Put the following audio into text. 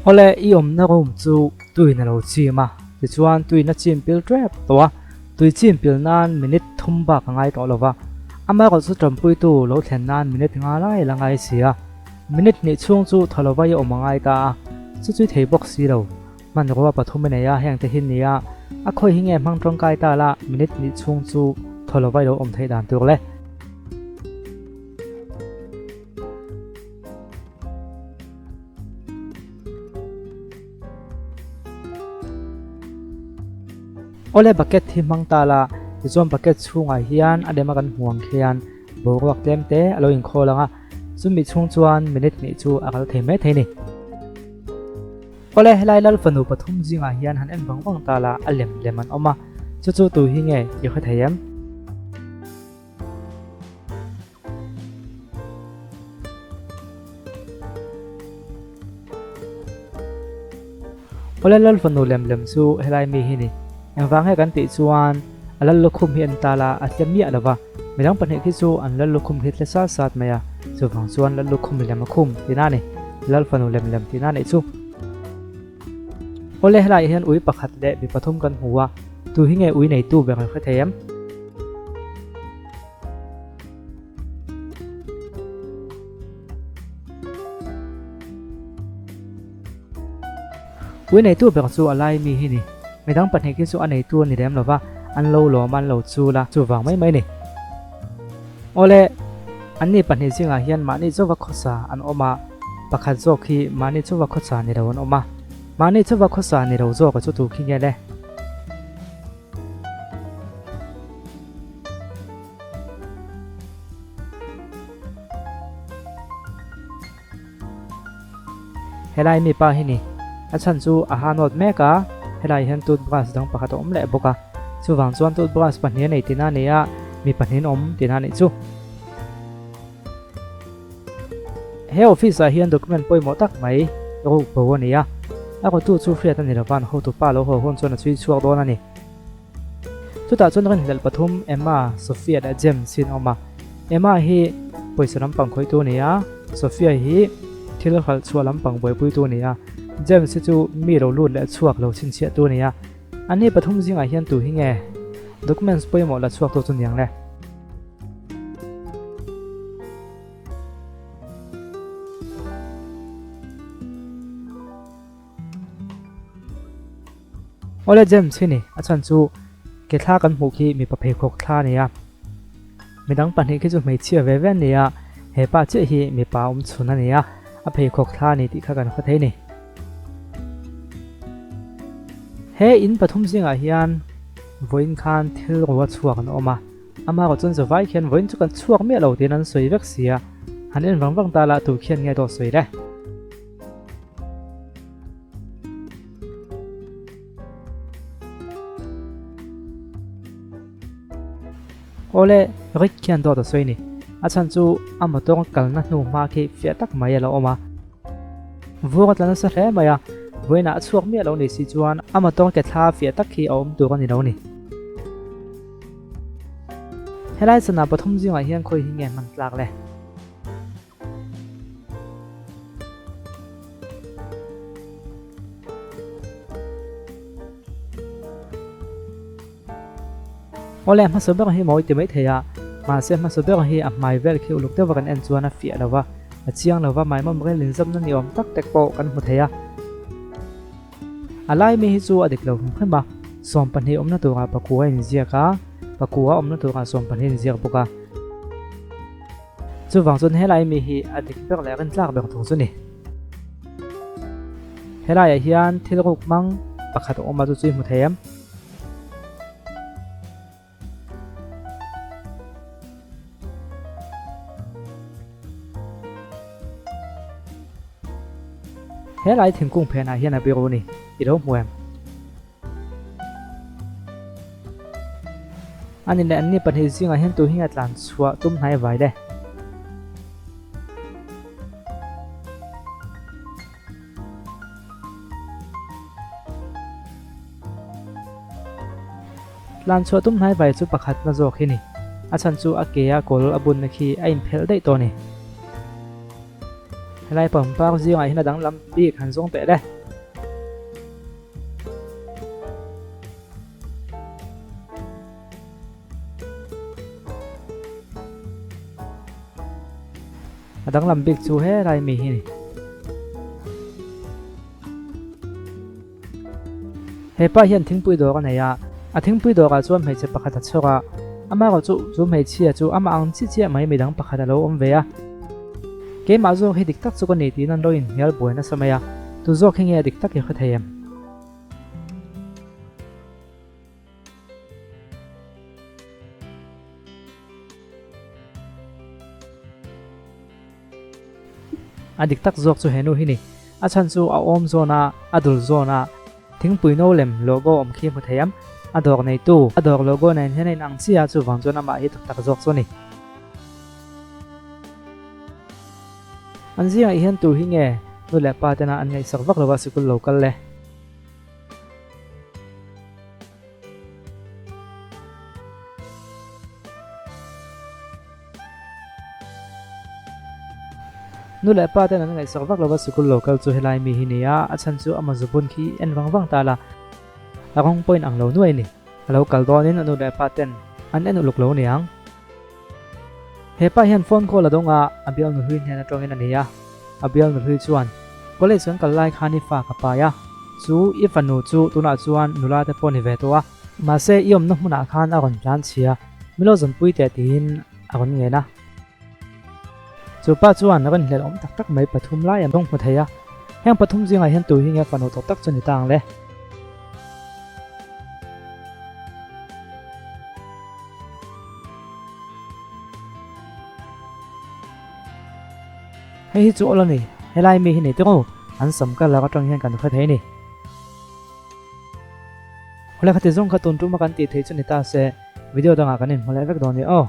Awle, i awmna room chu tuin a lo chim a, tichuan tuin a chim pil tep tawh a, tui chim pil nan minute thum bak a ngai tawh lo va, amaherawh chu tanpuitu lo thlen nan minute nga lai la ngai si a, minute hnih chhung chu thaw lova i awm a ngai ta a, chu chu i thei bawk si lo. Hmanrua pathum i nei a, heng te hi nia, a khawi hi nge hmang tawngkai ta la, minute hnih chhung chu thaw lova i lo awm theih dan tur le. Awle bucket hi hmang ta la, tichuan bucket chhungah hian a lema kan hmuh ang khian boruak tlem te a lo inkhawl ang a, chumi chhung chuan minute hnih chu a kal thei mai thei a ni. Awle helai lal fanu pathum zingah hian han en vang vang ta la, a lem lem an awm a, chu chu tu hi nge i hre thei em? Awle lal fanu lem lem chu helai mi hi ni. Engvang he kan tih chuan a lal lukhum hi an tal a, a tle miah lo va. Midang pahnih khi chu an lal lukhum hi tle sat sat mai a, chuvang chuan lal lukhum lem a khum tihna a ni. Lal fanu lem lem tihna a nih chu. Awle helaiah hian ui pakhat leh mi pathum kan hmu a, tu hi nge ui neitu ber an hre thei em? Ui neitu ber chu a lai mi hi ni. Midang pahnih khi chu a neitu a ni lem lova, an lo lawm a, an lo chul a, chuvang mai mai ni. Awle, anni pahnih zingah hian mahni chauva khawsa an awm a, pakhat zawk hi mahni chauva khawsa ni lo an awm a. Mahni chauva khawsa ni lo zawk a chu tu khi nge le? Helai mi pa hi ni. A chhan chu a ha nawt mek a, helai hian toothbrush dang pakhat a awm leh bawk a. Chuvang chuan toothbrush pahnih a nei tihna a ni a, mi pahnihin awm tihna a nih chu. He office ah hian document pawimawh tak mai ruk bo a ni a, a rawtu chu hriat a ni lova, an hotupa lo haw hun chuan a chhui chhuak dawn a ni. Chutah chuan rinhlelh pathum Emma, Sophia leh James hi an awm a. Emma hi pawisa lampang khawihtu a ni a, Sophia hi thil hralh chhuah lampang buaipuitu a ni a, James hi chu mi lo lut leh chhuak lo chhinchhiahtu a ni a. Anni pathum zingah hian tu hi nge documents pawimawh la chhuaktu chu niang le? Awle James hi ni, a chhan chu ke thla kan hmuh khi mipa pheikhawk thla a ni a, midang pahnih khi chu hmeichhia ve ve an ni a, he pa chiah hi mipa awm chhun a ni a, a pheikhawk thla a ni tih kha kan hre thei a ni. He in pathum zingah hian vawiin khan thil rua chhuak an awm a, amaherawh chuan zavai khian vawiin chu kan chhuak miah lo tiin an sawi vek si a, han en vang vang ta lah tu khian nge dawt sawi le. Awle, Rick khian dawt a sawi ni. A chhan chu a motor kalna hnu hma khi fiah tak mai a lo awm a. Vur a tla nasa hle mai a, vawiinah a chhuak miah lo ni si chuan a motor ke thla fiah tak khi a awm tur a ni lo ni. Helai sana pathum zingah hian khawi hi nge hman tlak le? Awle hmasa ber hi mawi ti mai thei a, mahse hmasa ber hi a hmai vel khi uluk deuh a kan en chuan a fiah lo va, a chiang lo va, maimawm rel inzawmna ni awm tak tek pawh kan hmu thei a. A lai mi hi chu a dik lo hrim hrim a, 12 awmna turah pakua a inziak a, pakua awmna turah 12 a inziak bawk a. Chuvang chuan helai mi hi a dik ber leh rintlak ber thung chu ni. Helaiah hian thil ruk hmang pakhat a awm a chu chu i hmu thei em? Helai thingkung phenah hian a biru ni, i lo hmu em? Ani leh anni pahnih zingah hian tu hi a tlan chhuah tum hnai vai le. Tlan chhuah tum hnai vai chu pakhat na zawk hi ni. A chhan chu a ke a kawl a bunna khi a inphelh daih tawh a ni. Helai pangpar zingah hian a danglam bik han zawng teh le. A danglam bik chu helai mi hi ni. He pa hian thingpui dawr a nei a, a thingpui dawrah chuan hmeichhe pakhat a chhawr a, amaherawh chu chu hmeichhia chu amah ang chiah chiah mai midang pakhat a lo awm ve a. Keimah zawk hi dik tak chu ka ni tiin an lo inhnial buai nasa mai a, tu zawk hi nge a dik tak i hre thei em? A dik tak zawk chu henu hi ni. A chhan chu a awm zawn a, a dul zawn a, thingpui no lem logo awm khi hmu thei am. A dawr neitu, a dawr logo nen hian a inang chiah a, chuvang chuan amah hi tak tak zawk chu a ni. An zingah hian tu hi nge nu leh pa tena an ngaihsak vak lova sikul lo kal le? Nu leh pa ten an ngaihsak vak lova sikul lo kal chu helai mi hi ni a, a chhan chu ama zubun khi en vang vang ta la, a rawng pawhin ang lo nuai a ni. A lo kal dawnin a nu leh pa ten an en uluk lo niang. He pa hian phone call a dawng a, a bial nuhlui hnen atangin a nei a. A bial nuhlui chuan, College kan kal lai khan i fa ka pai a, chu i fanu chu tunah chuan nula te pawh ni ve tawh a, mahse i awmna hmunah khan a rawn tlan chhia, milo zawnpui teh tiin a rawn ngen a. Chu pa chuan rawn hlelh awm tak tak mai pathum lai an rawng hmu thei a, heng pathum zingah hian tu hi nge fanu tawh tak chu ni ta ang le? Hei hi chu awl a ni, helai mi hi nei tawng o, an sam ka lak atang hian kan hre thei a ni. Awle khati zawng kha tun tuma kan tih theih chu ni ta se, video dangah kan inhmu leh vek dawn ni aw.